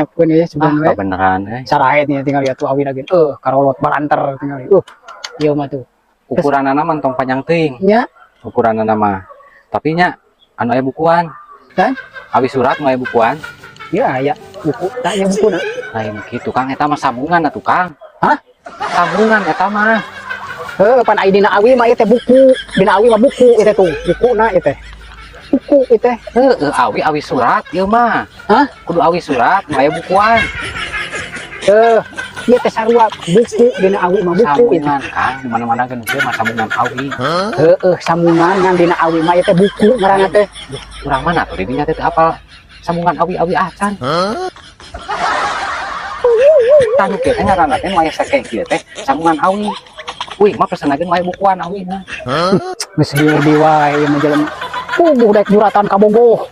Nyiapkeun ya Ah, sebenarnya we. Beneran eh. Sarahet nih tinggal lihat tuh awi lagi. Karolot balanter tinggal. Ieu mah tuh. Ukuranana mah tong panjang teuing. Nya, Ukuranana mah. Tapi nya anu aya bukuan. Kan? Awi surat nu aya bukuan. Ya aya buku, tak aya buku na. Lain kitu, Kang, eta mah sambungan atuh, Kang. Hah? Sambungan eta mah. Heuh, pan ai dina awi mah ieu teh buku. Dina awi mah buku ieu teh tuh. Bukuna ieu teh. Buku ieu teh. Heeh, awi awi surat ieu mah. Hah? Kudu awi surat nu aya bukuan. Heuh, ieu teh sarua buku, dina awi mah buku ieu teh. Sambungan, Kang, di mana-mana kan ieu mah sambungan awi. Heueuh, sambungan ngan dina awi mah ieu teh buku ngaranna teh. Urang mana tuh didinya teh teu apal sambungan awi-awi acan. Tah, nu kieu teh ngaranna teh nu aya seke kieu teh sambungan awi. Wih, mah pesen lagi nu aya bukuan awina. Geus lieur deui wae ieu mah jelema. Puguh daek juratan ka Bogoh.